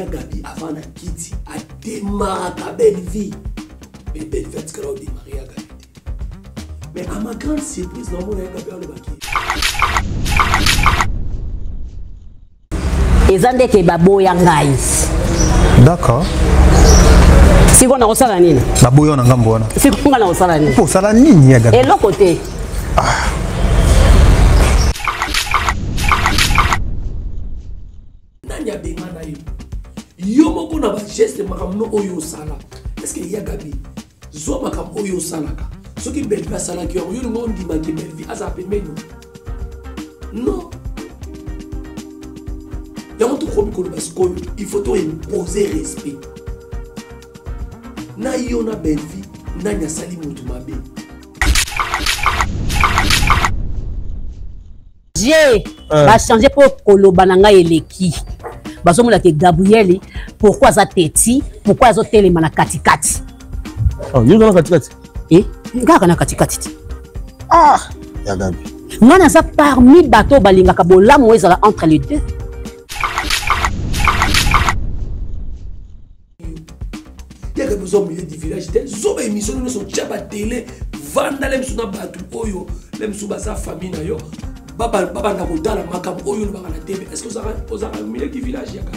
Ya Gabi avant na kiti ademaraka belle vie, mais belle vie atikala odemare Ya Gabi te. Mais à ma grande surprise, namona Ya Gabi alobaki eza ndeke baboya ngai. D'accord. Sikoyo nakosala nini? Baboya na ngambo wana. Sikoyo nga nakosala nini? Osala nini ya Gabi? Eloko te. Ah. Nani abengana yo? Yo moko na bageste, makambo no oyo osala. Est-ce que Ya Gabi, zwa makambo oyo osalaka, soki Bellevie asalaki yango, yo olinga ondimaki Bellevie azala pembeni? Non. Yango tokomi koloba sikoyo, il faut to imposer respect na yo na Bellevie. Nani asali motu mabe? Je bachange mpo koloba na ngai eleki. Bazomona ke Gabriel pourquoi aza teti, pourquoi azotelema na katikati. Oh, yo oza na katikati? Eh, kaka na katikati te. Ah, ya Gabi, ngai naza parmi bato oyo balingaka bolamu oyo ezala entre les deux. Yaka besoin au milieu du village te. Zoba émission nyonso otya batele, vanda le misu na bato oyo le misu baza famille na yo, babanda kotala makambo oyo olobaka na TV. Est ce que ozalaka au milieu du village? Yaka,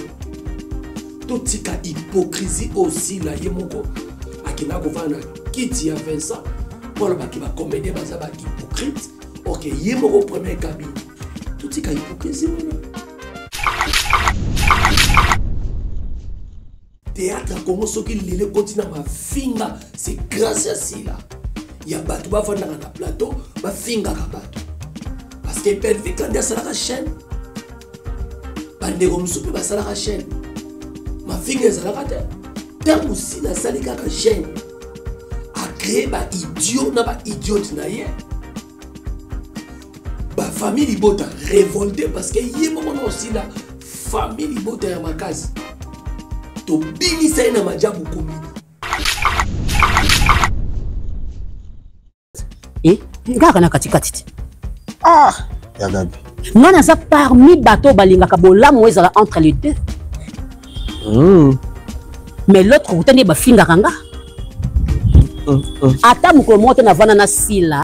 totika hypocrisie. Osila ye moko akendaka kovanda na kiti ya Vincent mpo alobaki bacomédien baza bahypocrite. Ok, ye moko première cabine. Totika hypocrisie wana. Théâtre ya Congo soki lelo ekoti na mafinga, c'est grâce ya Sila, ya bato bavandaka na plateau bafingaka bato, parce que Bellevie Kandi asalaka chaîne, bandeko mosusu mpe basalaka chaîne, mafinga ezalaka te. Ntango Sila asali kaka chaîne, acrée baidiot na baidiote na ye, bafamille libota révolté, parce que ye moko na osila famille libota ya makasi, tobimisa ye na majabu komini. Eh, kaka na katikati te. Ah, ya Gabi, ngai naza parmi bato oyo balingaka bolamu oyo ezala entre les deux. Mais l'autre côté nde bafingaka nga. Ata mokolo moko te navanda na Sila.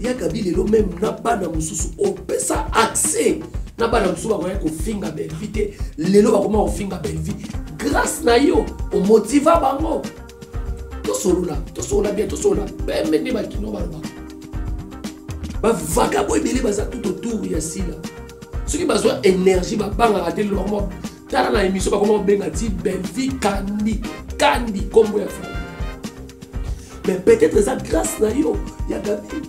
Ya Gabi, lelo même na bana mosusu opesa accès, na bana mosusu bakoya kofinga Bellevie te, lelo bakoma kofinga Bellevie grâce na yo. Omotiva bango. Tosolola, tosolola bien, tosolola pembe nde bakino balobaka. Bavagabo ebele baza tout autour ya Sila. Soki bazwa énergie, babangaka te. Lelo bakoma, tala na émission, bakoma kobenga ti Bellevie Kandi, Kandi kombo ya famille. Mais peut-être eza grâce na yo ya Gabi.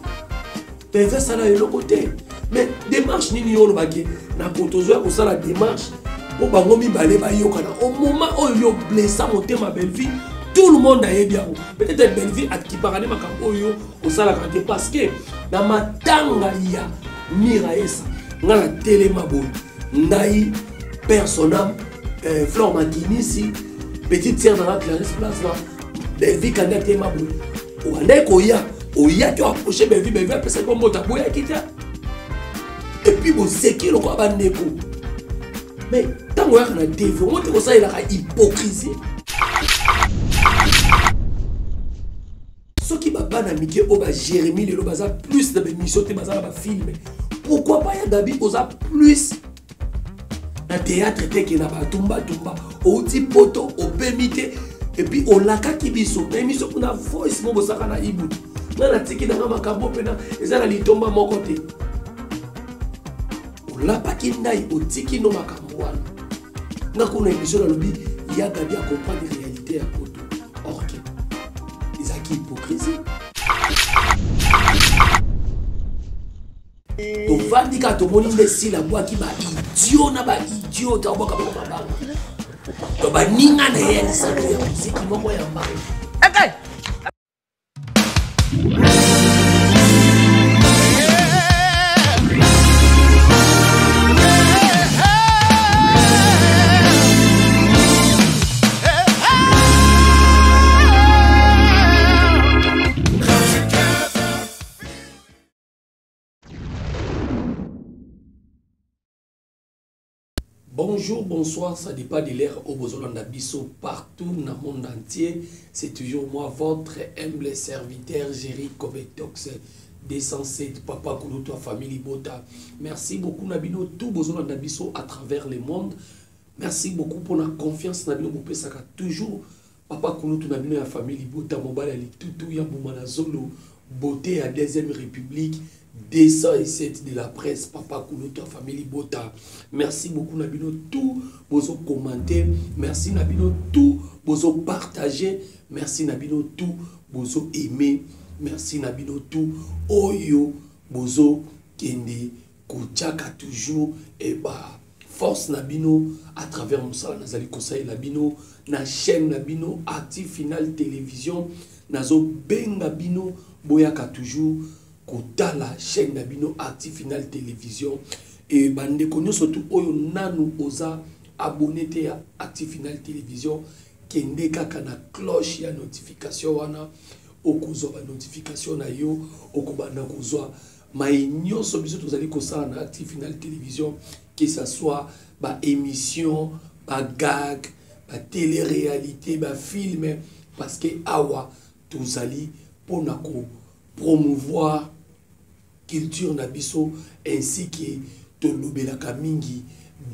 Bellevie asala eloko te, mais démarche nini yo olobaki na kotozo ya kosala démarche mpo bango mibale bayokana? Au moment oyo yo blessa motema Bellevie, tout le monde ayebi yango. Peut-être Bellevie akipaka nde makambo oyo osalaka te, parce que na matanga ya Miraesa, ngai na telema boye, ngai personne, Flore Makinisi, petite sœur nanga Clarisse Plasma, Bellevie Kandi atema boye, obandaki koya, oyaki oapproche Bellevie, Bellevie apesaki yo mbote, aboyaki te, et puis boseki lokola bandeko. Mais ntango oyaka na TV, omo te kosalelaka hypocrisie. Soki babana mike oyo baJérémi lelo baza plus na baémission te, baza na bafilme, pourquoi pas ya Gabi? Oza plus na théâtre te ke na batumbatumba. Outi poto, opemi te, et puis olakaki biso na émission kuna, voice mo bosaka na Ibutu, nga natiki nanga makambo mpena eza na litomba moko te. Olapaki ndai, otiki no makambo wana. Nga kuna émission nalobi ya Gabi acomprendre réalité ya poto, or que ezalaki hypocrisie. Tovandi kaka, tomoni nde Sila abwaki baidiot na baidiot, abwaka bango mabanga to baninga na ye ya lisano ya moziki moko ya mbanga. Bonjour, bonsoir, ça dépend de l'heure oyo bozolanda biso partout dans le monde entier. C'est toujours moi, votre humble serviteur, Jerry Kobetox 207, Papa Kulutu, famille Bota. Merci beaucoup, na bino, tout bozolanda biso à travers le monde. Merci beaucoup pour la confiance, na bino, bopesaka toujours. Papa Kulutu, na bino, ya famille Bota, mobali ya litutu, ya Boumana Zolo, beauté à Deuxième République. 207 de la presse, Papa Kulutu, famille Bota. Merci beaucoup na bino tout bozo commenter. Merci na bino tout bozo partager. Merci na bino tout bozo aimer. Merci na bino tout oyo bozo kende kotiaka toujours et ba force na bino à travers mosala nazali kosalela bino na chaîne na bino Active Final Télévision. Nazo benga bino boyaka toujours kotala chaîne na bino Active Final Télévision. Et bandeko nyonso tu oyo nanu oza abonné te ya Active Final Télévision, kende kaka na cloche ya notification wana, okozwa ba notification na yo, okobanda kozwa mai nyonso biso tozali kosala na Active Final Télévision, que ça soit ba émission, ba gag, ba télé-réalité, ba film, parce que awa tozali mpona ko promouvoir culture na biso, ainsi que tolobelaka mingi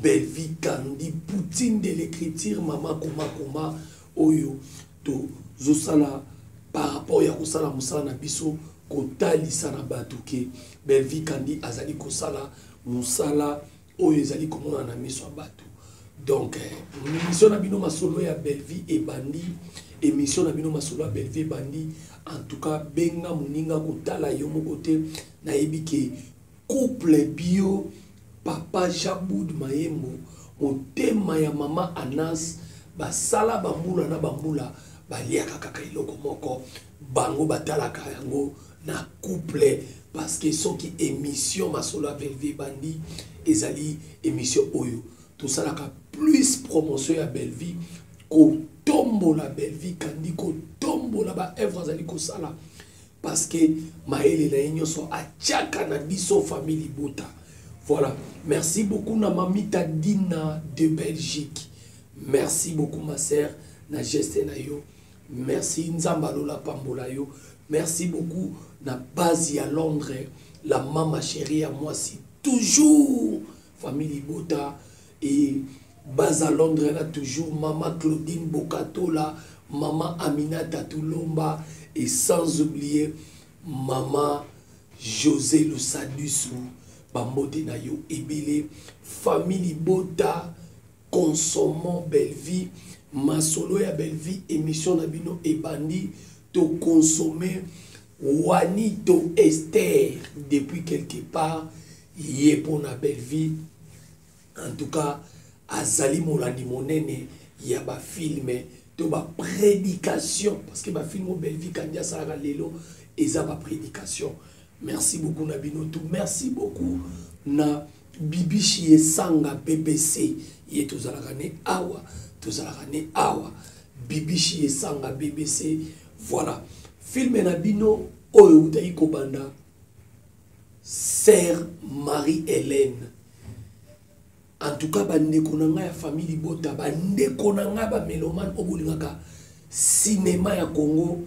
Bellevue Kandi, Poutine de l'écriture, mama koma koma oyo tozosala par rapport ya kosala mosala na biso, kotalisa na bato ke Bellevue Kandi azali kosala mosala oyo ezali komona na miso ya bato. Donc émission na bino masolo ya Bellevue ebandi, émission na bino masolo ya Bellevue ebandi. En tout cas, benga moninga kotala yo moko te, nayebi ke couple bio papa Jaboud Mayembo, motema ya mama Anas, basala bambula na bambula baliaka kaka eloko moko, bango batalaka yango na couple, parce que soki émission masolo ya Bellevue ebandi, ezali émission oyo tosalaka plus promotion ya Bellevue, kotombola Bellevue Kandi, kotombola ba œuvre azali kosala, parce que mayele na ye nyonso atiaka na biso famille Libota. Voilà, merci beaucoup na Mamita Dina de Belgique. Merci beaucoup ma sœur na geste na yo. Merci Nzamba Lola pambola yo. Merci beaucoup na base ya Londres, la mama chérie à moi si toujours famille Libota et base à Londres là toujours maman Claudine Bokatola, maman Aminata Toulomba et sans oublier maman José Lusadusu, bambote na yo ebele. Famille Libota, consommons Bellevue, masolo ya Bellevue, émission na bino ebandi, to consommer Juanito Esther depuis quelque part ye pona Bellevue. En tout cas azali molandi monene ya ba film to ba prédication, parce que ba film Bellevue Kandi asalaka lelo eza ba prédication. Merci beaucoup na bino tout, merci beaucoup na Bibishi Esanga BBC, ye tozalaka ne awa, tozalaka ne awa Bibishi Esanga BBC. Voilà, film na bino oyo utaki kobanda Sœur Marie-Hélène. En tout cas, bandeko na ngai ya famille Libota, bandeko na ngai ba mélomane oyo bolingaka cinéma ya Congo,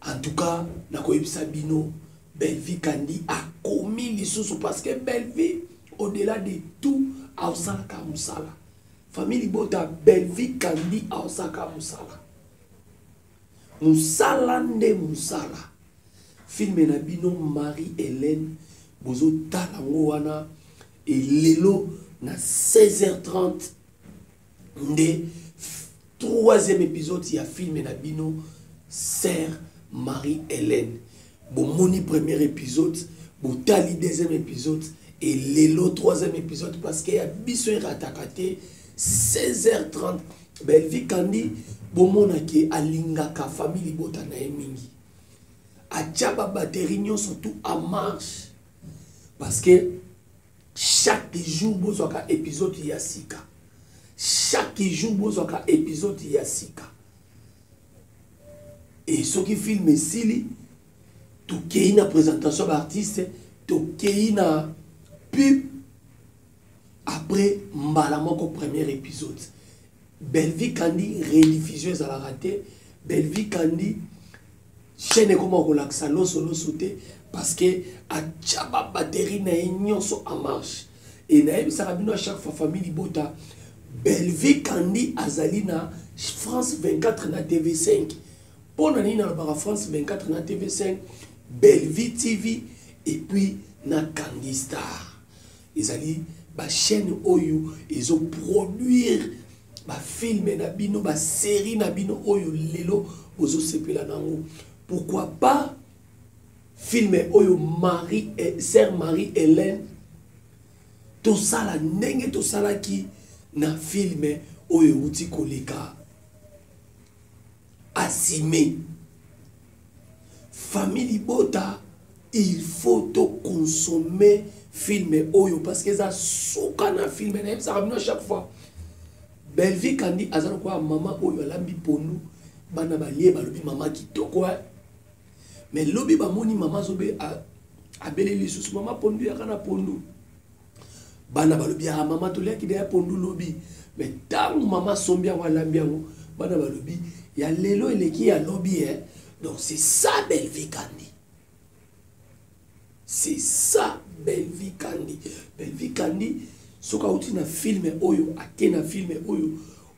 en tout cas, nakoyebisa bino Bellevue Kandi akomi lisusu, parce que Bellevue au-delà de tout aosalaka mosala. Famille Libota, Bellevue Kandi aosalaka mosala, mosala nde mosala. Film na bino Marie-Hélène bozotala yango wana, et lelo na 16h30 nde troisième épisode ya film na bino Sœur Marie-Hélène. Bomoni premier épisode, botali deuxième épisode et lelo troisième épisode, parce que ya biso erataka te 16h30. Bellevue Kandi bomonaki alingaka famille Libota na ye mingi, atia ba batterie nyonso tout en marche, parce que chaque jour bozwaka épisode ya sika, chaque jour bozwaka épisode ya sika. Et soki film esili, tokei na présentation ba artiste, tokei na pub. Après mbala moko premier épisode. Bellevue Kandi rediffusion ezalaka te. Bellevue Kandi chaîne ekoma kolakisa loso loso te parce que atya ba batterie na ye nyonso en marche. Et nayebisaka bino à chaque fois, famille libota, Bellevue Kandi azali na France 24 na TV5. Mpo na nini nalobaka France 24 na TV5? Bellevue TV et puis na Kandi Star ezali bachaîne oyo ezoproduire bafilme na bino, basérie na bino oyo lelo bozosepela nango. Pourquoi pas film oyo Marie, sœur Marie Hélène, tosala ndenge tosalaki na film oyo euti koleka, Asime. Famille libota, il faut toconsommer film oyo parce que eza suka na film. Nayebisaka bino chaque fois, Bellevue Kandi aza lokola mama oyo alambi pondu, bana balie, balobi mama kitoko, mais lobi bamoni mama azobe abeleli lisusu: "Mama, pondu, yaka na pondu." Bana balobi: "Ah mama, toliaki deya pondu lobi." Mais ntango mama asombi yango, alambi yango, bana balobi: "Ya lelo eleki ya lobi." Eh, donc c'est ça Bellevue Kandi, c'est ça Bellevue Kandi. Bellevue Kandi soki auti na film oyo, ake na film oyo,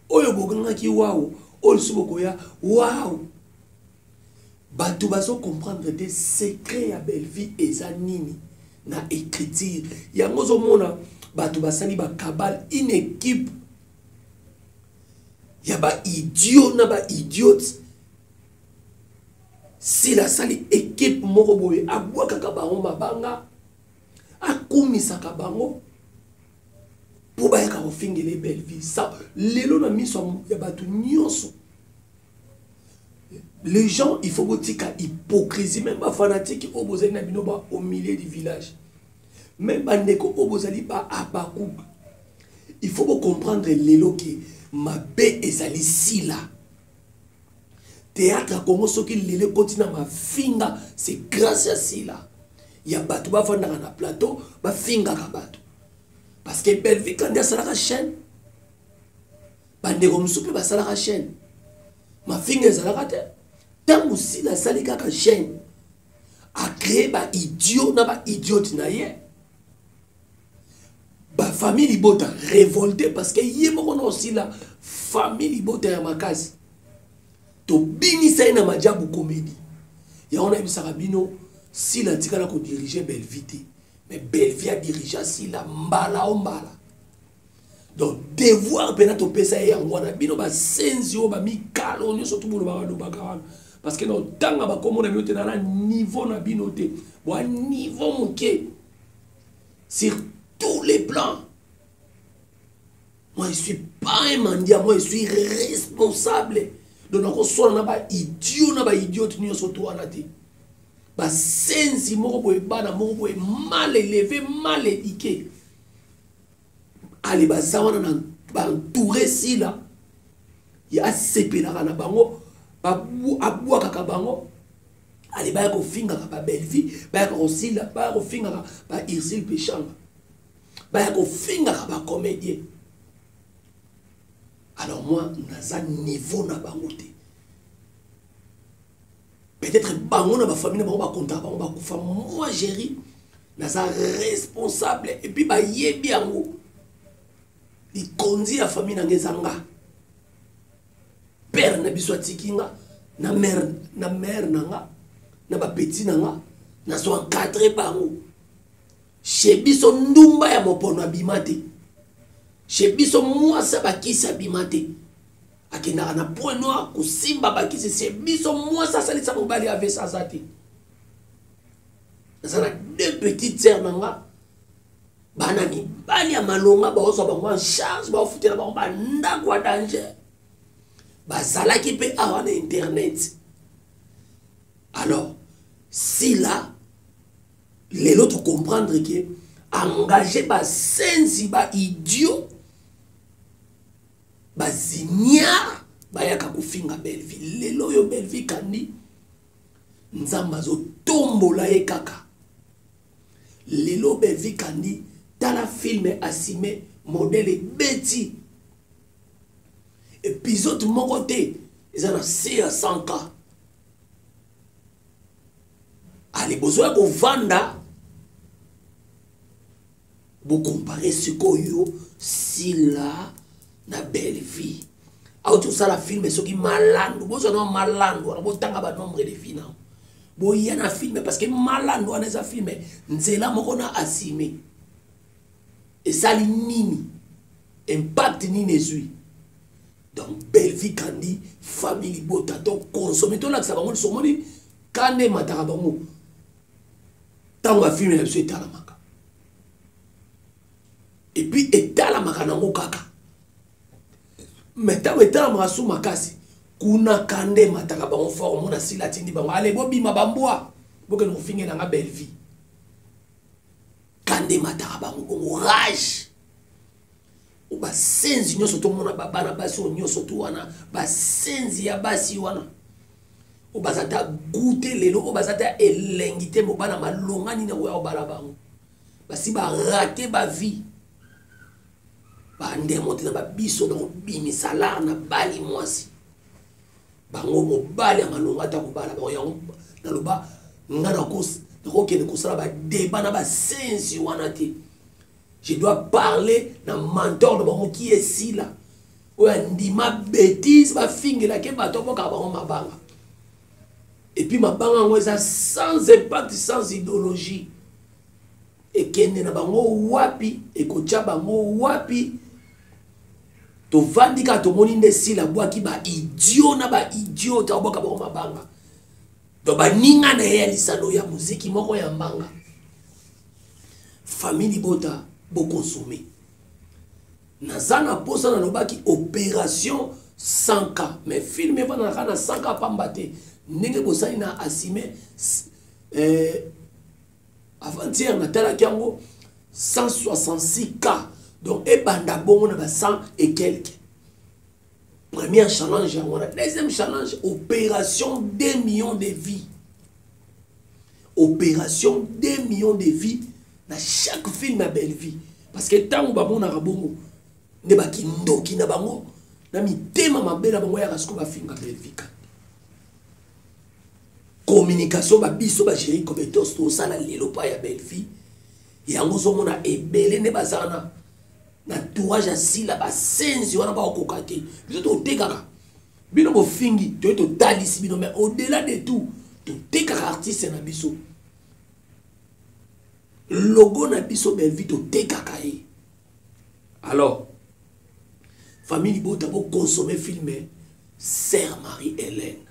oyo bogangaki waw, oyo lisusu bokoya waw. Bato bazocomprendre te secret ya Bellevue eza nini na écriture. Yango ozomona bato basali bacabale, une équipe ya baidiot na baidiote. Sila asali équipe moko boye, abwakaka bango mabanga, akumisaka bango mpo bayaka kofingela Bellevue. Sa lelo na miso ya bato nyonso, les gens, il faut botika hypocrisie. Même bafanatique oyo bozali na bino ba au milieu du village, même bandeko oyo bozali ba Abakuk, il faut bocomprendre lelo ke mabe ezali Sila. Théâtre ya Congo soki lelo ekoti na mafinga, c'est grâce ya Sila, ya bato bavandaka na plateau, bafingaka bato, parce que Bellevue Kandi asalaka chaîne, bandeko mosusu mpe basalaka chaîne, mafinga ezalaka te. Ntango Sila asali kaka chaîne, acréer baidiot na baidiote na ye, bafamille libota révolté, parce que ye moko na osila famille libota ya makasi, tobinisa ye na majabu comédie. Yango nayebisaka bino, Sila atikala kodiriger Bellevue te, mais Bellevue adirige Sila mbala o mbala. Donc devoir mpena topesa ye yango wana. Bino basenzi oyo bamikalo nyonso tu bolobaka lobaka wana, parce que na otanga bakombo na bino te, na niveau na bino te, bwa niveau moke sur tous les plans. Moi, je suis pas un mendiant, moi, je suis responsable. Donc nakoswana na baidiot na baidiote nyonso to wana te, basenzi moko boye, bana moko boye mal élevé, mal éduqué. Ale baza wana na baentouré Sila, ye asepelaka na bango, abwakaka bango. Ale baya kofingaka baBellevue, bayaka kosila, baya kofingaka baUrsile Peshanga, baya kofingaka bacomédien. Alors moi, naza niveau na bango te. Peut-être bango na bafamille na bango bakontaka bango bakufa. Moi, géri, naza responsable et puis bayebi yango. Likonzi ya famille na nga eza nga. Père na biso atiki nga na mère, na mère na nga na bapeti na nga, nazo encadre bango. Chez biso ndumba ya mopono abima te, chez biso mwasi bakisi abima te, akendaka na Point Noir kosimba bakisi. Chez biso mwasi asalisa mobali avesa aza te. Naza na deux petites sœurs na nga, bana mibali ya malonga, baozwa bango en charge, baofutela bango bandako ya danger, bazalaki mpe awa na internet. Alors Sila lelo tocomprendre ke engage basenzi, baidiot, baziniar bayaka kofinga Bellevue. Lelo oyo Bellevue Kandi, Nzambe azotombola ye kaka lelo. Bellevue Kandi, tala film Asime. Modèle ebeti. Épisode moko te eza na se ya 100K. Ale bozoya kovanda bokompare sikoyo Sila na Bellevue. Auti kosala filme soki malandu, bozwa na malandu wana, botanga banombre de vie nao, boya na filme, parce que malandu wana eza filme nzela moko na asime esali nini, impact nini ezwi. Donc Bellevue Kandi, famille libota, to consommer, tolakisa bango liso, omoni kanda emataka bango ntango bafilme na biso etalamaka, epuis etalamaka nango kaka, me ntango etalamaka su makasi kuna kanda emataka bango fort. Omona Sila atindi bango, ale bobima bambwa, bokende kofingela nga Bellevue. Kanda emataka bango bongo, rage. Basenzi nyonso tomona, babana basi oyo nyonso tu wana, basenzi ya basi wana oyo baza ta gute lelo, oyo baza ta elengi te, mobana malonga nini akoya kobala bango, basi barate bavie, bandemo te na babiso na kobimisa lar na bali mwasi bango, mobali ya malonga ata kobala bango. Yango naloba nga nakokende kosala badeba na basenzi wana te. Je dois parler na mentor na bango ki esila oyo andima bétise, bafingelaki bato, abwakaka bango mabanga, et puis mabanga yango eza sans impact, sans idéologie. Ekende na bango wapi? Ekotya bango wapi? Tovandi kaka, tomoni nde Sila abwaki baidiot na baidiot, abwaka bango mabanga. Donc baninga na ye ya lisano ya moziki moko ya mbanga. Famille libota, bokonsome. Naza na posa, nalobaki opération 100K, mais film evandaka na 100K pamba te. Ndenge bosali na asime avant-hier, natalaki yango 166K, donc ebanda bongo na ba 100 et quelque. Première challenge yango wana. Deuxième challenge, opération 2 millions de vies. Opération 2 millions de vies na chaque film ya Bellevue, parce que ntango bamonaka bongo nde bakindoki na bango na mitema mabe na bango yaka sikoyo bafinga Bellevue. Communication babiso bagéri cobetos tosala lelo pa ya Bellevue, yango ozomona ebele nde baza na entourage ya Sila, basenzi wana bakokoka te. Biso totekaka bino, bofingi, toye totalisi bino, mais au-delà de tout totekaka artiste na biso, logo na biso Bellevue, totekaka ye. Alors famille libota, boconsommer film Sœur Marie Hélène,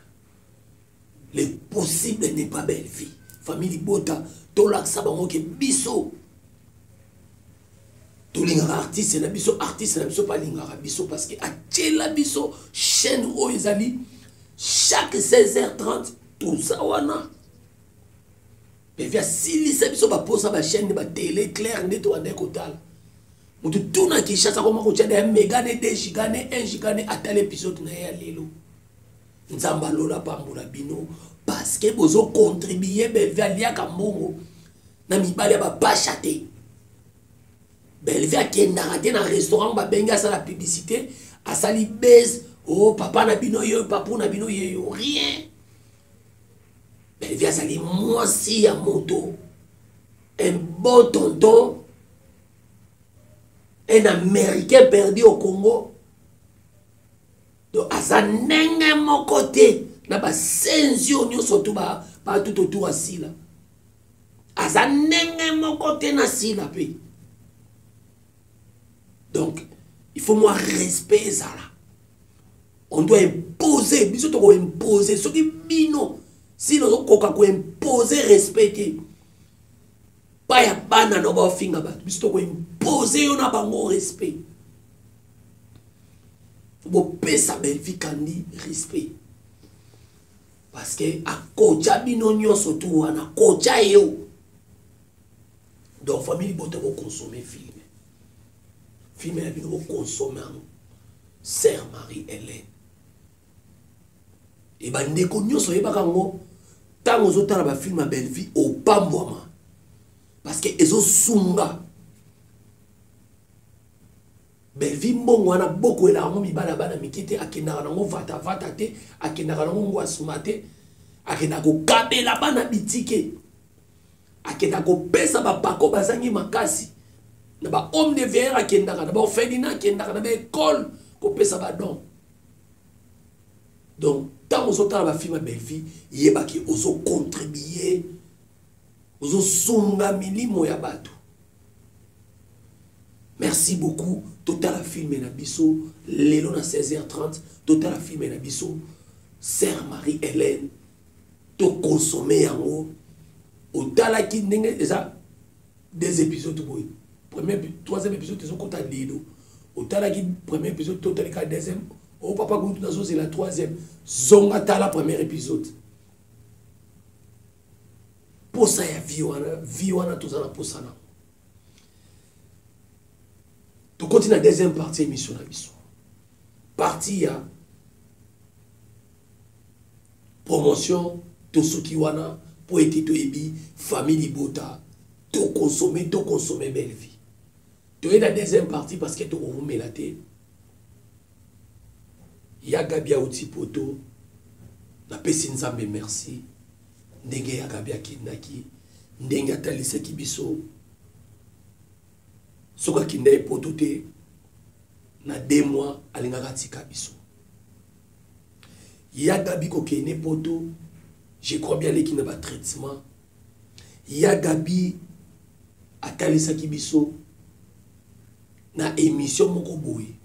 le possible n'est pas Bellevue. Famille libota, tolakisa bango ke biso tolingaka artiste na biso, artiste na biso mpe alingaka biso, parce que atiela biso chaîne oyo ezali chaque 16h30. Toza wana, Bellevue asilisa biso baposa bachaîne, batele claire nde tobandaki kotala. Motu tuna Kinshasa koma kotia da mega ne 2 giga ne 1 giga ne atala épisode na ye ya lelo. Nzambe alola pambola bino, parce que bozocontribue. Bellevue aliaka mbongo na mibali ya bapasha te. Bellevue akendaka te na restaurant, babengi asala publicité, asali base o oh, papa na bino yo, papu na bino ye yo, rien. Bellevue azali mwasi ya moto, un bon tonton, un Américain perdu au Congo. Donc aza ndenge moko te na basenzi oyo nyonso tu batutu autour ya Sila. Aza ndenge moko te na Sila mpe. Donc il faut mwa respect ezala. On doit imposer, biso tokoimpose. Soki bino Sila ozokoka koimpose respect te pa ya bana na baofinga bato, biso tokoimpose yo na bango respect. Bopesa Bellevue Kandi respect, parce que akotya bino nyonso tu wana, kotya yo. Donc famille libota, boconsommer film ya bino, boconsommer yango, Sœur Marie Hélène. E bandeko nyonso oyebaka yango, ntango ozotala bafilme ya Bellevue opambwama, parce que ezosunga. Bellevue mbongo wana bokoyela yango mibali ya bana mike te, akendaka nango vatavata te, akendaka nango ngwasuma te, akendaka kokabela bana bitike, akendaka kopesa bapako bazangi makasi na ba homme de veilleur, akendaka na ba orphelinat, akendaka na ba école kopesa ba don. Donc ntango ozotala bafilme ya Bellevue, yebaki ozocontribue, ozosunga milimo ya bato. Merci beaucoup. Totala filme na biso lelo na 16h30, totala filme na biso Sœur Marie Hélène, tokonsome yango. Otalaki ndenge eza deux épisodes boye, premier, troisième épisode ezokota lelo. Otalaki premier épisode, totali ka deuxième. O papa kutu nazozela troisième, zonga tala premier épisode. Posa ya vie wana, vie wana toza na posa nango. Tokoti na deuxième partie émission na biso, partie ya promotion. Tosuki wana mpo ete toyebi famille libota, tokonsome, tokonsome belle vie. Toye na deuxième partie parce que tokovumela te. Ya Gabi auti poto, napesi Nzambe merci ndenge ya Gabi akendaki, ndenge atalisaki biso. Soki akenda ye poto te, na 2 mois alingaka atika biso. Ya Gabi kokende poto, je crois bien aleki na batraitement. Ya Gabi atalisaki biso na émission moko boye,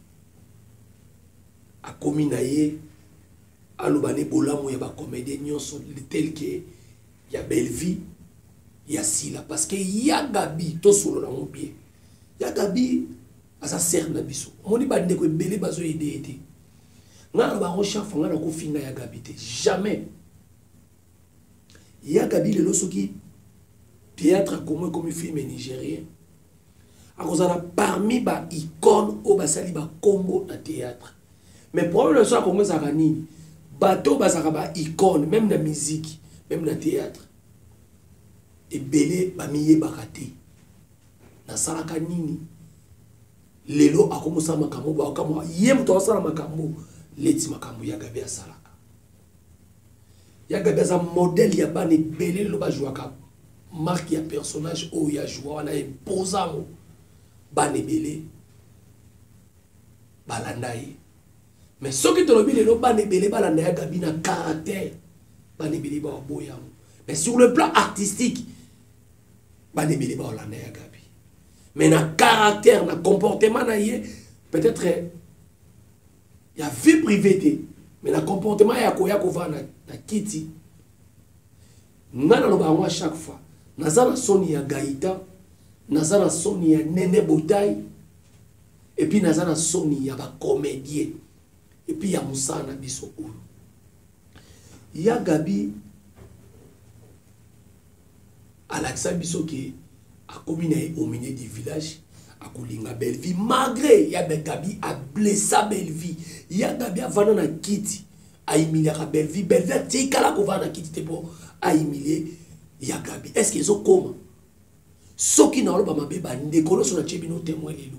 akomi na ye aloba ne bolamu ya bacomédien nyonso tel que ya Bellevue, ya Sila, parce que ya Gabi tosolola yango bien. Ya Gabi aza sere na biso, omoni bandeko ebele bazoyede ye te. Ngai na bango chaque fois ngai nakofinga ya Gabi te, jamais. Ya Gabi lelo soki théâtre Congo ekomi film nigérien, akozala parmi ba icône oyo basali bakombo na théâtre. Mais problème na biso ya Congo ezalaka nini? Bato bazalaka ba icône même na musique, même na théâtre, ebele bamiyebaka te. Nasalaka nini lelo akomosala makambo bakamwa ye, moto asala makambo leti makambo ya Gabi asalaka. Ya Gabi aza modèle ya bana ebele lelo bajwaka marque ya personnage oyo ya joa wana, imposa yango, bana ebele balanda ye. Mais soki tolobi lelo bana ebele balanda ya Gabi na caractère, bana ebele baboya yango. Mais sur le plan artistique, bana ebele baolanda ya Gabi, mais na caractère, na comportement na ye, peut-être ya vie privée te, mais na comportement ya koya kovanda na kiti. Nga naloba yango à chaque fois, naza na soni ya Gaïta, naza na soni ya Nene Botai, et puis naza na soni ya bacomédien, et puis ya mosala na biso oyo. Ya Gabi alakisa biso ke akomi na ye au milieu du village, akolinga Bellevue malgré ya Gabi ablessa Bellevue. Ya Gabi avanda na kiti, ahumiliaka Bellevue. Bellevue atikala kovanda na kiti te mpo ahumilie ya Gabi. Est ce que ezokoma? Soki naoloba mabe, bandeko nyonso natie bino témoin lelo,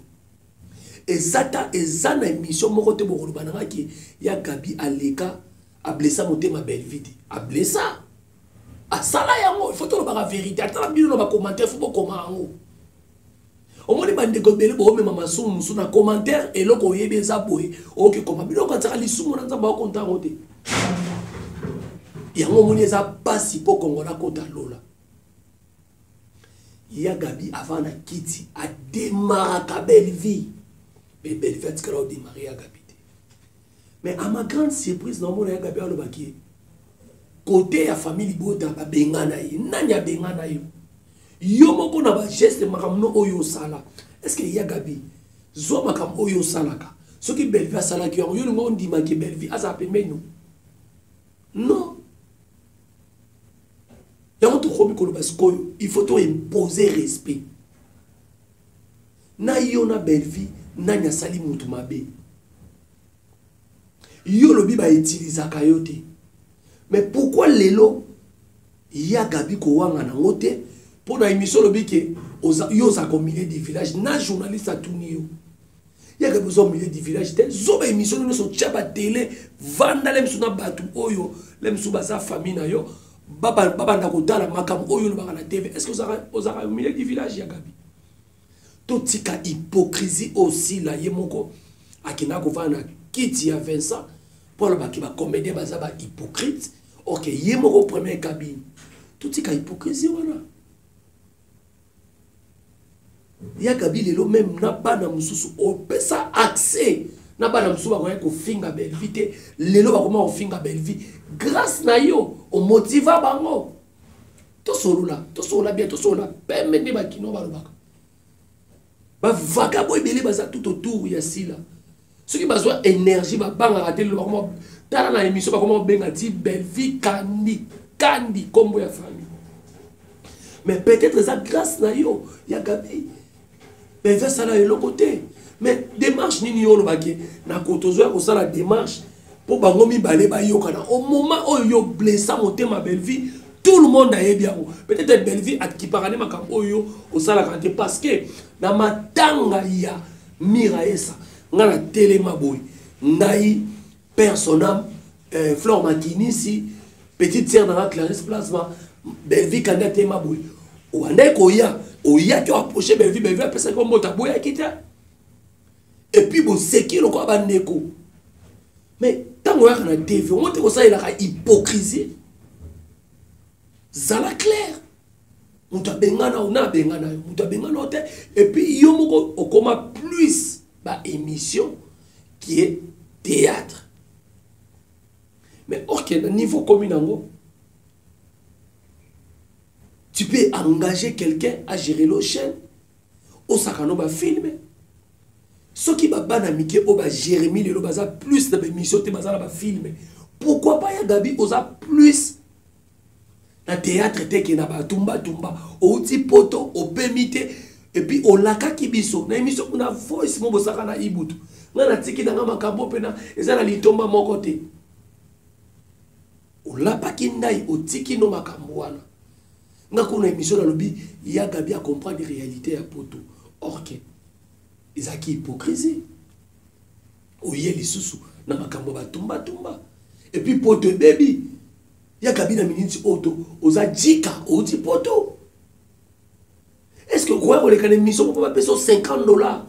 eza ta eza na émission moko te bokoloba na ngaki ya Gabi aleka ablessa motema Bellevue te. Ablessa, asala yango. Il faut tolobaka vérité. Atala bino na bacommentaire, faut bokoma yango. Omoni bandeko ebele boomema masumu mosusu na commentaire, eloko oyebi eza boye, okoki koma biloko atiaka lisumu na Nzambe akonta yango te. Yango omoni eza pasi mpo Kongola kota lola. Ya Gabi avant na kiti ademaraka Bellevue, mais Bellevue atikala odemare ya Gabi te. Mais à ma grande surprise, naomona ya Gabi alobaki kote ya famille libota babengana ye. Nani abengana yo? Yo moko na bageste, makambo no oyo osala. Est ce que ya Gabi zwa makambo oyo osalaka, soki Bellevue asalaki yango, yo lingo ondimaki Bellevue azala pembeni? Non. Yango tokomi koloba sikoyo, il faut toimpose respect na yo na Bellevue. Nani asali mutu mabe? Yo olobi bautilisaka yo te, mais pourquoi lelo ya Gabi kowanga nango te? Mpo na émission olobi ke yo ozalaka au milieu du village, na journaliste atuni yo. Yaka boza au milieu du village te. Zoba émission nyonso tya ba télé, vanda le misu na bato oyo le misu baza famille na yo, babanda kotala makambo oyo olobaka na TV. Est ce que ozalaka au milieu du village ya Gabi? Totika hypocrisie. Osila ye moko akendaka kovanda na kiti ya Vincent mpo alobaki bacomédien baza bahypocrite. Ok, ye moko première cabine. Totika hypocrisie wana ya Gabi. Lelo même na bana mosusu opesa accès, na bana mosusu bakoki kofinga Belvi te, lelo bakoma kofinga Belvi grâce na yo. Omotiva bango. Tosolola, tosolola bien, tosolola pembe nde bakino balobaka. Bavagabond ebele baza tout autour ya Sila. Soki bazwa énergie, babangaka te. Lelo bakoma, tala na émission, bakoma kobenga ti Belvi Kandi, Kandi, nkombo ya famille. Mais peut-être eza grâce na yo ya Gabi. Belvi asala eloko te, mais démarche nini yo olobaki na kotozoya kosala démarche mpo bango mibale bayokana? Au moment oyo yo blessa motema Belvi, tout le monde ayebi yango. Peut-être Belvi akipaka nde makambo oyo osalaka te, parce que na matanga ya Mira Esa, nga na telema boye, ngai personam Flore Makinisi, petite sœur nanga Clarisse Plasma, Belvi Kandi atema boye, obandaki koya, oyaki oapproche Belvi, Belvi apesaki mbote, aboyaki te, et puis boseki lokola bandeko. Mais ntango oyaka na TV, omo te kosalelaka hypocrisie. Zala clair, moto abengana o na abengana yo, moto abengana yo te. Et puis yo moko okoma plus baémission qui est théâtre. Mais ok, na niveau komi nango, tu peux engager quelqu'un à gérer lo chaîne, osaka no bafilme. Soki babana mike oyo baJérémi lelo baza plus na baémission te, baza na bafilme, pourquoi pas ya Gabi? Oza plus na théâtre te ke na batumbatumba. Outi poto, opemi te, et puis olakaki biso na émission na voice mo bosaka na Ibutu: ngai natiki nanga makambo mpena eza na litomba moko te. Olapaki ndai, otiki no makambo wana. Nga kuna émission nalobi ya Gabi acomprendre réalité ya poto, or ke ezalaki hypocrisie. Oye lisusu na makambo ya batumbatumba, et puis poto ebebi. Ya Gabi, na miniti oyo to oza jika, outi poto, est ce que okoya koleka na émission moko bapesa 50 $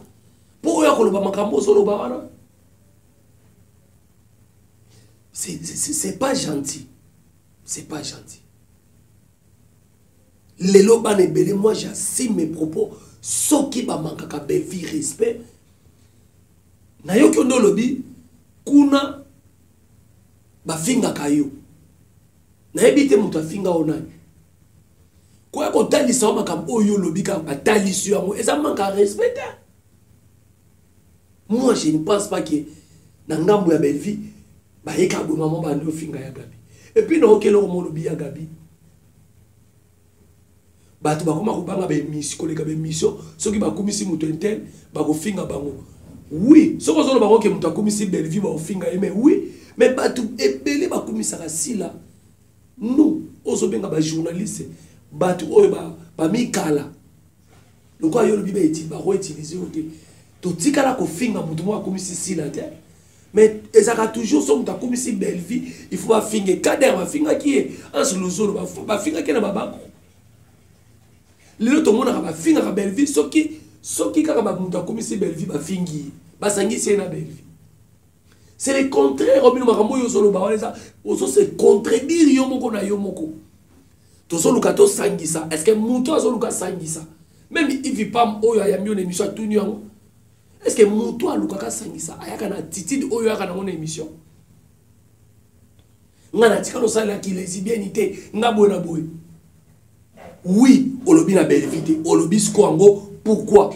mpo oyo akoloba makambo ozoloba wana? C'est pas gentil, c'est pas gentil. Lelo bana ebele, moi j'assume mes propos, soki bamankaka Belvi respect, nayoki yo nde olobi kuna bafingaka yo. Nayebi te moto afinga yo nani. Koya kotalisa yo makambo oyo olobi kaka batalisi yo yango, eza manque ya respect te. Moi, je ne pense pas que na ngambo ya Belvi bayeka boye mama bandi ofinga ya Gabi. Et puis naoki eloko mo olobi ya Gabi, bato bakoma kobanga baémission, koleka baémission. Soki bakumisi moto un tel, bakofinga bango. Oui, soki ozoloba bango ke moto akumisi Belvi, bakofinga ye. Mais oui, mais bato ebele bakumisaka Sila. Nous ozobenga bajournaliste, bato oyo bamikala lokola yo olobi, bakoutilize yo te. Totikala kofinga moto moko akomisi Sila te, mais ezalaka toujours so moto akomisi Belvi, il faut bafinge. Kader bafingaki ye, Anse Luzolo bafingaki ye na babako. Lelo tomonaka bafingaka Belvi. Soki kaka moto akomisi Belvi, bafingi ye, basangisi ye na Belvi. C'est le contraire. Obino makambo oyo ozoloba wana eza ozose contredire yo moko na yo moko. Tozoluka tosangisa, est ce que moto azoluka asangisa, même Ivi Pam oyo ayambi yo na émission, atuni yango, est ce que moto alukaka asangisa ayaka na attitude oyo ayaka nango na émission? Nga natikala osalelaki lesbienne te, nga boye na boye. Oui, olobi na Belvi te, olobi siko yango pourquoi?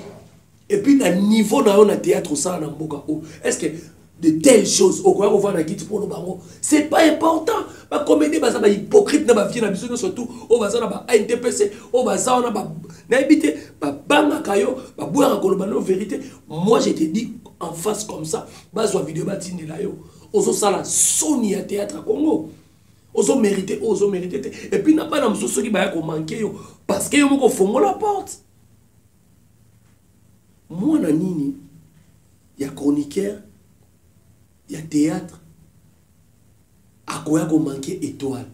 Et puis na niveau na yo na théâtre osala na mboka oyo, est ce que de telles choses okoya kovanda kiti mpo oloba yango? C'est pas important. Bacomédie baza bahypocrite na bavie na biso nyonso tu oyo baza na ba ANTPC oyo baza wana, nayebi te, babangaka yo, baboyaka koloba no vérité. Moi, je te dis en face comme ça, bazwa video batindela yo. Ozosala soni ya théâtre ya Congo. Ozomérite oyo ozomérite te. Et puis na bana mosusu soki baya komanke yo, parce que yo moko ofongola porte. Mwana nini? Ya chroniqueur ya théâtre akoya komanke étoile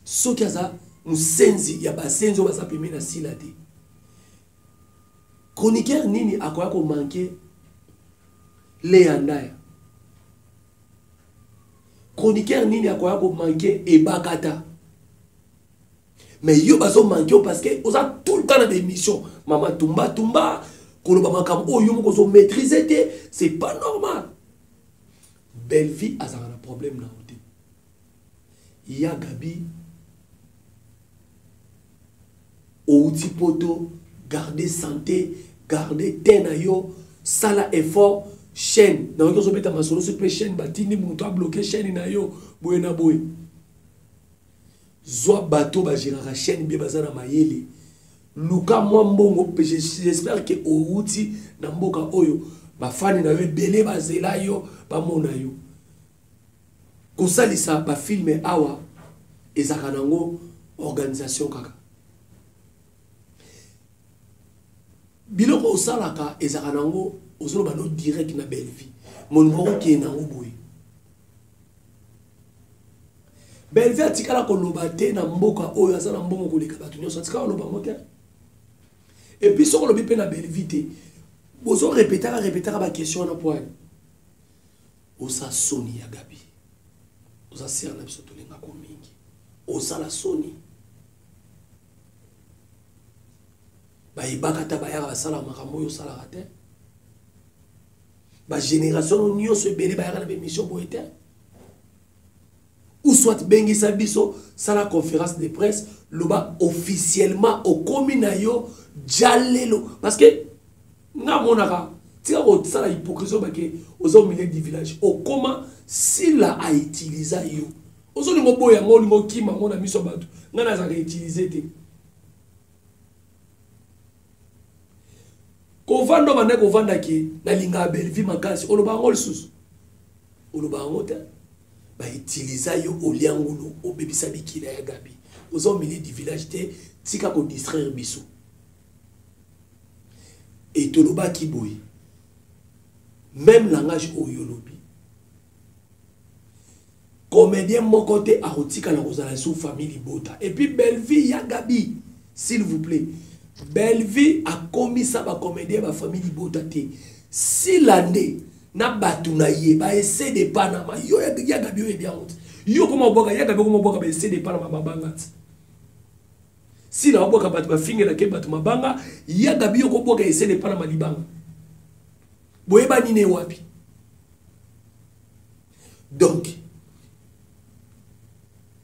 soki aza mosenzi ya basenzi oyo baza pembeni na sila te. Chroniqueur nini akoya komanke Lea Ndaya? Chroniqueur nini akoya komanke Ebakata? Mais yo bazomanke yo parce que oza tout le temps na baémission mama tumba tumba, koloba makambo oyo yo moko ozomaîtrise te, c'est pas normal. Bellevie azalaka na problème na yo te. Ya Gabi, outi poto, garde santé, garde te na yo, sala effort. Chaîne nayoki ozobeta masolo, soki mpe chaîne batindi moto abloke chaîne na yo boye na boye, zwa bato bagéraka chaîne bie, baza na mayele, luka mwa mbongo. J'espère ke outi na mboka oyo bafani na yo ebele bazela yo, bamona yo. Kosalisa bafilme awa ezalaka nango organisation kaka. Biloko osalaka ezalaka nango, ozoloba no direct na Bellevie, molingo okokende nango boye. Bellevie atikala koloba te na mboka oyo aza na mbongo koleka bato nyonso, atikala koloba ngo te. Et puis soki olobi mpe na Bellevie te, bozorepetaka repetaka baquestion wana po ani oza soni. Ya Gabi, oza sere na biso, tolingako mingi, ozala soni. Bayebaka ta bayaka basalaka makambo oyo osalaka te. Bagénération nyonso ebele bayaka na bémission boye te. Ou soit bengisa biso, sala conférence de presse, loba officiellement okomi na yo jalelo, parce que nga monaka tika kosala hypocrisie. Obake oza au milieu du village, okoma sila autiliza yo, ozolinga oboya yango, olinga okima yango na miso ya bato. Ngai nazalaka utilize te. Kovanda obanda kovandaki, nalingaka Bellevie makasi, oloba yango lisusu, oloba yango te. Bautiliza yo, olia ngulu, obebisa bikila. Ya Gabi, oza au milieu du village te, tika kodistraire biso. E tolobaki boye, même langage oyo olobi, comédien moko te akotikala kozala sous famille libota. Et puis Bellevie, ya Gabi, s'il vous plaît, Bellevie akomisa bacomédien bafamille libota te. Sila nde na bato na ye baese de Panama. Yo ya Gabi, oyebi yango te. Yo koma obwaka, ya Gabi, koma obwaka baese de Panama mabanga te. Sila obwaka bato, bafingelaki bato mabanga. Ya Gabi, yo kobwaka ese de Panama libanga, boyeba nini wapi? Donc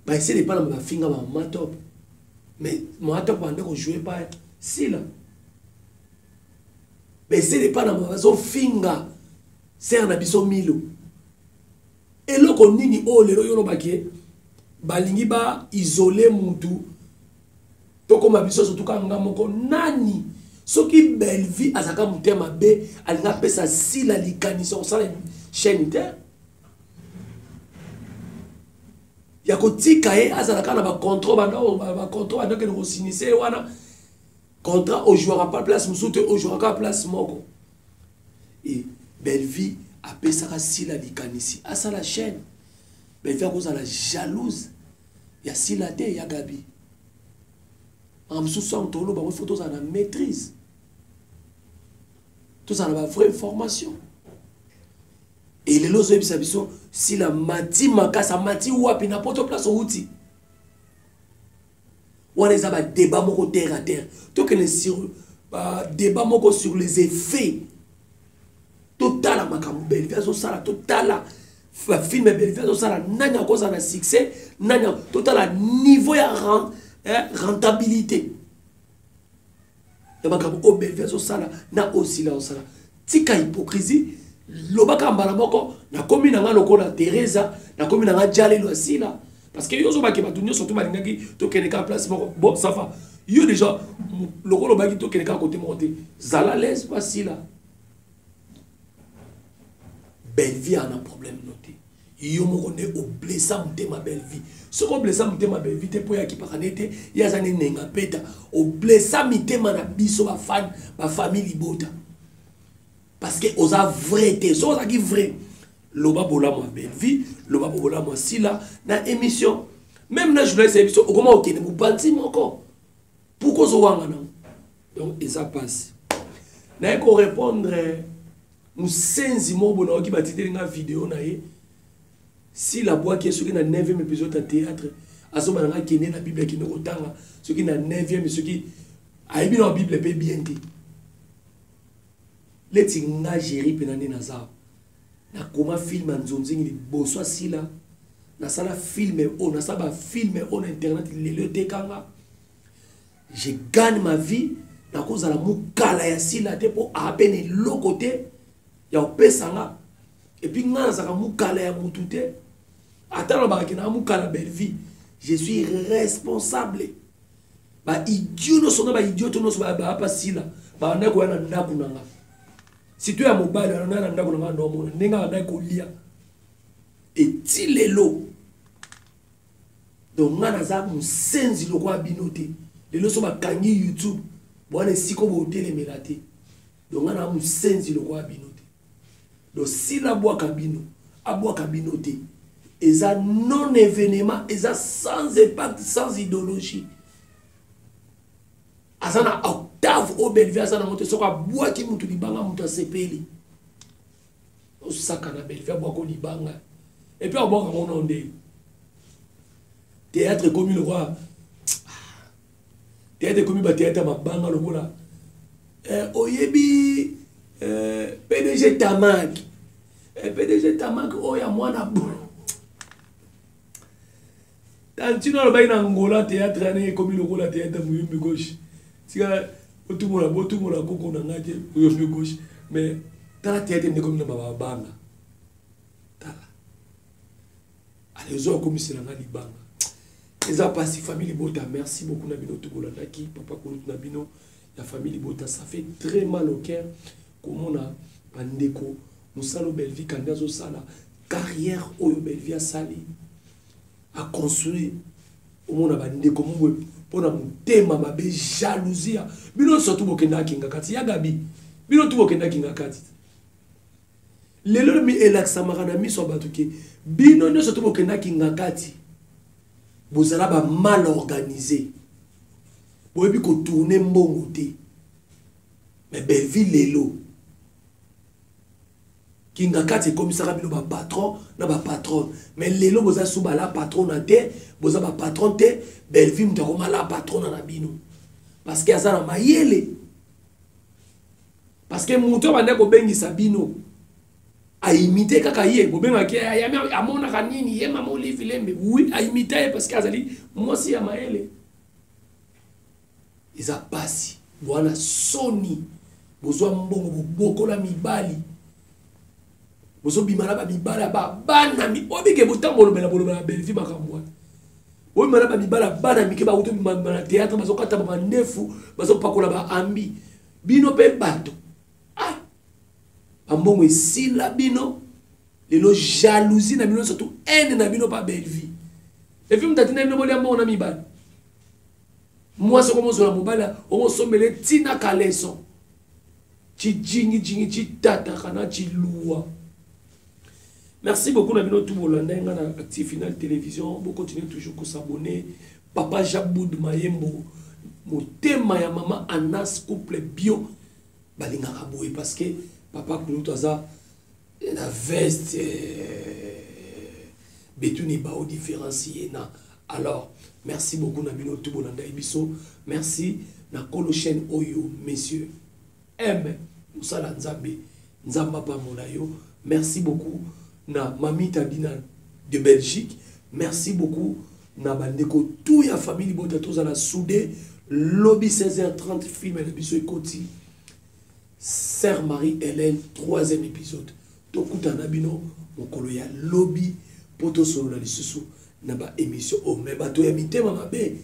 baese de Panama bafinga bamama top, mais mama top bande kojouer pa Sila. Baese de Panama bazofinga sere na biso Milo. Eloko nini oyo lelo yo olobaki balingi baisole mutu, tokóma biso surtout kaka nga moko nani? Soki Bellevie azalaka motema mabe, alingi apesa Sila likanisi kosala chaîne te, ya kotika ye azalaka na bacontrat, bacontrat bandokende kosinise ye wana contrat, ojouaka pa place mosusu te, ojouaka place moko. E Bellevie apesaka Sila likanisi asala chaîne. Bellevie akozala jalouse ya Sila te. Ya Gabi, makambo mosusu yango toloba ngo, ifo tozala na maîtrise, tozala na bavrai information. Elelo ozoyebisa biso Sila mati makasi, amati wapi na poto? Place outi wana eza badébat moko terre à terre. Tokende sur badébat moko sur les effets, totala makambo Bellevie azosala, totala bafilme Bellevie azosala, nani akozala na succès, nani, totala niveau ya rentabilité ya makambo oyo Bellevie azosala na osila osala. Tika hypocrisie, lobaka mbala moko: nakomi na nga lokola Teresa, nakomi na nga jalelo asila. Parce que yo ozobaki bato nyonso to balingaki tokende kaka place moko. Bon, ça va, yo déjà lokola obaki tokende kaka kote moko te, zala l'aise, basila. Bellevie ana problème no te, yo moko nde oblesa motema Bellevie. Soki oblesa motema Bellevie te, mpo ye akipaka nde te, ye aza nde nenga peta. Oblesa mitema na biso bafani, bafamille libota. Parce que oza vrai te. Soki ozalaki vrai, loba bolamu ya Bellevue, loba bolamu ya Sila na émission. Même na journaliste ya biso okoma okende mopanzi moko. Pourquoi ozowanga nango? Donc eza pasi. Naye ko répondre musenzi moko boye nayoki batindeli nga video na ye Sila abwaki ye soki na 9e épisode ya théâtre azoba na nga kende na bible akende kotanga soki na 9e soki ayebi na bible mpe bien te leti nga géri mpena nde naza nakoma filme ya nzonzingi liboso asila nasala filme oyo nasala bafilme oyo na internet lelo etekanga je gagne ma vie nakozala mokala ya sila te mpo apene eloko te ya kopesa nga epuis nga nazalaka mokala ya motu te ata nalobaka ke naa mokala bellevie je suis responsable baidio nyonso na baidio to nyonso baapa sila babandaki koya na ndako na nga surtout ya mobali wana na ndako na nga ndomona ndenge abandaki kolia eti lelo donc nga naza mosenzi lokola bino te lelo so bakangi youtube bwana esika botelemela te donc nga na mosenzi lokola bino te donc sila abwaka bino abwaka bino te eza non événement eza sans impact sans idéologie aza na octave oyo bellevue aza nango te soki abwaki motu libanga moto asepeli osaka na bellevue abwako libanga epuis abwaka ngo nao nde théâtre ekomi lokola théâtre ekomi batheatre ya mabanga lokola eh, oyebi eh, pdg tamak eh, pdg tamak oyo ya mwana bo tantino alobaki na angola théâtre wana ekomi lokola théâtre muyumbi gauche tika botumola botumola koko na ngai te muyumbi gauche mais tala théâtre nde ekomi na mabanga tala alezo akomisela ngai libanga eza pasi famille libota merci beaucoup na bino tobolandaki papa kulutu na bino ya famille libota ça fait très mal au cœur komona bandeko mosala oyo bellevie kandi azosala carrière oyo bellevie asali aconstruire omona bandeko moboye mpo na motema mabe jalousie bino nyonso tu bokendaka kinga kati ya gabi bino tu bokendaka kinga kati lelo elakisamaka na miso ya bato ke bino nyonso to bokenda kingakati bozala ba mal organisé boyebi kotourne mbongo te mais belleville lelo kingakati ekomisaka bino bapatron na bapatronne mais lelo boza su bala patrona te boza bapatron te belleville moto akoma la patrona na bino parce que aza na mayele parce que moto abandaki kobengisa bino aimite kaka ye bobengaki amonaka nini ye mama olive lembe oui aimite ye parce que azali mwasi ya mayele eza pasi bwana soni bozwa mbongo bobokola mibali bozobima na bamibali ya babana obike botango bolobela bolobela bellevie makambo wana bobima na bamibali ya bana mike bauti obima na théâtre bazokata bamandefu bazopakola baambi bino mpe bato ah bambongo esila bino lelo jalousie na bino surtout haine na bino pa bellevie epuis moto atinda bino bolia mbongo na mibali mwasi okomozwela mobali okosombele ntina kaleson tshijingijingi tshitataka na tshiluwa merci beaucoup na bino tout bolanda nga na active final télévision bocontinue toujours kosabonner papa jaboud mayembo motema ya mama anas couple bio balingaka boye parce que papa kulutu aza na veste euh, betuni bao différencie na alors merci beaucoup na bino tout bolanda biso merci na kolo chaîne oyo monsieur M mosala nzambe nzambe apambola yo merci beaucoup na mamita dina de Belgique merci beaucoup na bandeko tout ya famille libota tozala soude lobi 16h30 film na biso ekoti Sœur Marie Hélène troisième épisode tokutana bino mokolo ya lobi mpo tosolola lisusu na ba émission oyo me bato ya mitema mabe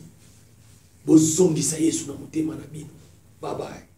bozongisa yesu na motema na bino bye bye.